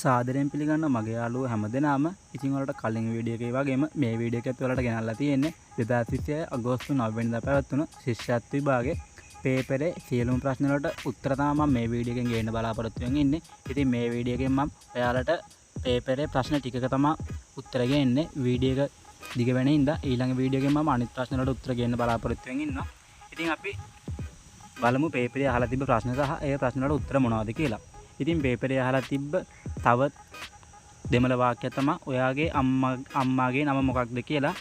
සාදරයෙන් පිළිගන්නවා මගේ යාළුවෝ හැමදෙනාම. ඉතින් ඔයාලට කලින් වීඩියෝ එකේ වගේම මේ වීඩියෝ එකත් ඔයාලට ගෙනල්ලා තියෙන්නේ 2026 අගෝස්තු 9 වෙනිදා පැවැත්වුණු ශිෂ්‍යත්ව විභාගයේ පේපරේ සියලුම ප්‍රශ්න වලට උත්තර තමයි මම මේ වීඩියෝ එකෙන් ගේන්න බලාපොරොත්තු වෙමින් ඉන්නේ. ඉතින් මේ වීඩියෝ එකෙන් මම ඔයාලට පේපරේ ප්‍රශ්න ටිකක තමයි උත්තර ගේන්නේ. වීඩියෝ එක දිග වෙන හින්දා ඊළඟ වීඩියෝ එකෙන් මම අනිත් ප්‍රශ්න වලට උත්තර ගේන්න බලාපොරොත්තු වෙමින් ඉන්නවා. ඉතින් අපි බලමු පේපරේ අහලා තිබ්බ ප්‍රශ්න සහ ඒ ප්‍රශ්න වලට උත්තර මොනවද කියලා. ඉතින් පේපරේ අහලා තිබ්බ තව දෙමළ වාක්‍යයක් තමයි ඔයාගේ අම්මාගේ නම මොකක්ද කියලා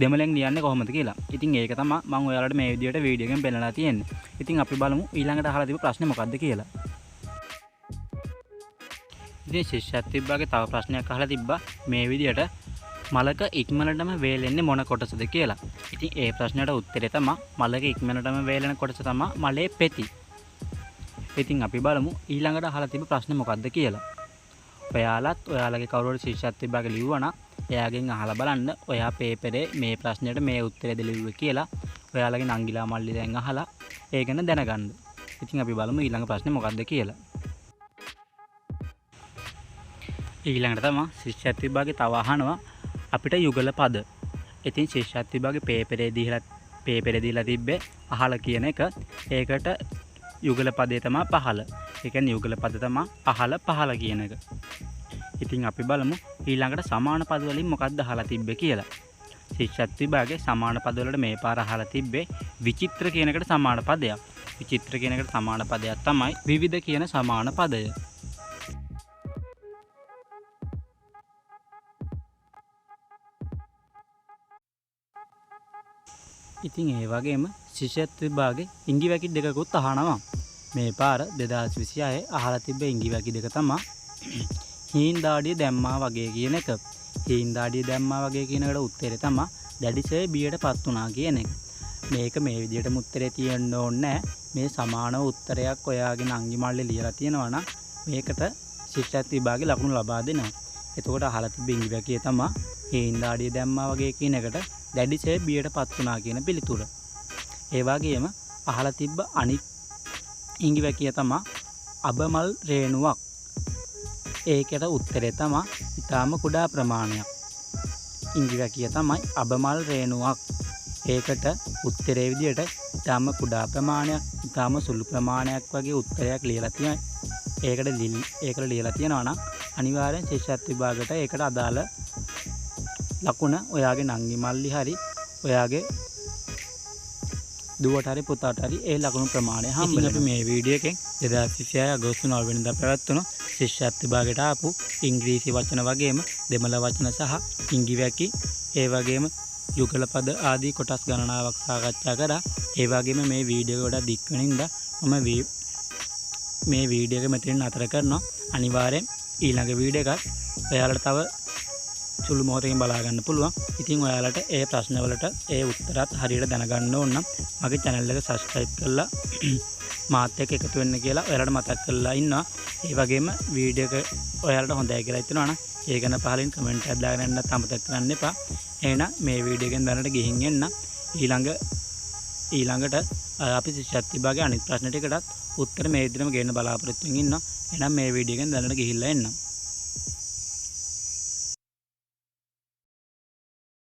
දෙමළෙන් ලියන්නේ කොහොමද කියලා. ඉතින් ඒක තමයි මම ඔයාලට මේ විදියට වීඩියෝ එකෙන් පෙන්නලා තියෙන්නේ. ඉතින් අපි බලමු ඊළඟට අහලා තිබ්බ ප්‍රශ්නේ මොකක්ද කියලා. ඉතින් ශිෂ්‍යත්ව විභාගේ තව ප්‍රශ්නයක් අහලා තිබ්බා මේ විදියට මලක ඉක්මනටම වේලෙන්නේ මොන කොටසද කියලා. ඉතින් ඒ ප්‍රශ්නයට උත්තරේ තමයි මලක ඉක්මනටම වේලෙන කොටස තමයි මලේ පෙති. ඉතින් අපි බලමු ඊළඟට අහලා තිබ්බ ප්‍රශ්නේ මොකක්ද කියලා. ඔයාලත් ඔයාලගේ කවුරු හරි ශිෂ්‍යත්ව විභාගේ ලිව්වා නම් එයාගෙන් අහලා බලන්න ඔයා පේපරේ මේ ප්‍රශ්නෙට මේ උත්තරේද ලිව්වේ කියලා. ඔයාලගේ නංගිලා මල්ලි දැන් අහලා ඒ ගැන දැනගන්න. ඉතින් අපි බලමු ඊළඟ ප්‍රශ්නේ මොකක්ද කියලා. ඊළඟට තමයි ශිෂ්‍යත්ව විභාගේ තව අහනවා අපිට යුගල පද. ඉතින් ශිෂ්‍යත්ව විභාගේ පේපරේ දීලා තිබ්බේ අහල කියන එක. ඒකට යුගල පදේ තමයි පහළ. ඒ කියන්නේ යුගල පද තමයි අහල පහළ කියන එක. ඉතින් අපි බලමු ඊළඟට සමාන පද වලින් මොකක්ද අහලා තිබ්බේ කියලා. ශිෂ්‍යත්ව විභාගේ සමාන පද වලට මේ පාර අහලා තිබ්බේ විචිත්‍ර කියන එකට සමාන පදයක්. විචිත්‍ර කියන එකට සමාන පදයක් තමයි විවිධ කියන සමාන පදය. ඉතින් ඒ වගේම ශිෂ්‍යත්ව විභාගේ ඉංගි වැකි දෙකකුත් අහනවා. මේ පාර 2026 අහලා තිබ්බ ඉංගි වැකි දෙක තමයි හීන් දාඩිය දැම්මා වගේ කියන එක. හීන් දාඩිය දැම්මා වගේ කියන එකට උත්තරේ තමයි දැඩිසේ බියට පත් වුණා කියන එක. මේක මේ විදිහටම උත්තරේ තියෙන්න ඕනේ නෑ. මේ සමානව උත්තරයක් ඔයාගේ නංගි මල්ලි ලියලා තියෙනවා නම් මේකට ශිෂ්‍යත්ව විභාගේ ලකුණු ලබා දෙනවා. එතකොට අහලා තිබ්බ ඉංගි වැකිය තමයි හීන් දාඩිය දැම්මා වගේ කියන එකට දැඩිසේ බියට පත් වුණා කියන පිළිතුර. ඒ වගේම අහලා තිබ්බ අනිත් ඉංගි වැකිය තමයි අබමල් රේණුවක්. ඒකට උත්තරේ තමයි ඊටාම කුඩා ප්‍රමාණයක්. ඉංගි වැකිය තමයි අබමල් රේණුවක්. ඒකට උත්තරේ විදියට ඊටාම කුඩා ප්‍රමාණයක්, ඊටාම සුළු ප්‍රමාණයක් වගේ උත්තරයක් ලියලා තියෙනවා. ඒකට ලියලා තියෙනවා නම් අනිවාර්යෙන් ශිෂ්‍යත්ව විභාගයට ඒකට අදාළ ලකුණ ඔයාගේ නංගි මල්ලි හරි ඔයාගේ දුවට හරි පුතාට හරි ඒ ලකුණු ප්‍රමාණය හම්බ වෙනවා. අපි මේ වීඩියෝ එකෙන් 2026 අගෝස්තු 9 වෙනිදා පැවැත්වුණු ශිෂ්‍යත්ව විභාගයට ආපු ඉංග්‍රීසි වචන වගේම දෙමළ වචන සහ ඉංගි වැකි, ඒ වගේම යුගල පද ආදී කොටස් ගණනාවක් සාකච්ඡා කරා. ඒ වගේම මේ වීඩියෝ එක ගොඩක් දික් වෙන හින්දා මම මේ වීඩියෝ එක මෙතනින් නතර කරනවා. අනිවාර්යෙන් ඊළඟ වීඩියෝ එකත් ඔයාලට තව සුළු මොහොතකින් බලා ගන්න පුළුවන්. ඉතින් ඔයාලට ඒ ප්‍රශ්නවලට ඒ උත්තරත් හරියට දැනගන්න ඕන නම් මගේ channel එක subscribe කරලා මාත් එක්ක එකතු වෙන්න කියලා ඔයාලට මතක් කරලා ඉන්නවා. ඒ වගේම වීඩියෝ එක ඔයාලට හොඳයි කියලා හිතෙනවා නම් ඒ ගැන පහලින් කමෙන්ට් එකක් දාගෙන යන්නත් අමතක කරන්න එපා. එහෙනම් මේ වීඩියෝ එකෙන් දැනට ගිහින් එන්න. ඊළඟට අපි ශිෂ්‍යත්ව විභාගයේ අනිත් ප්‍රශ්න ටිකටත් උත්තර මේ විදිහටම ගේන්න බලාපොරොත්තු වෙමින් ඉන්නවා. එහෙනම් මේ වීඩියෝ එකෙන් දැනට ගිහිල්ලා එන්න.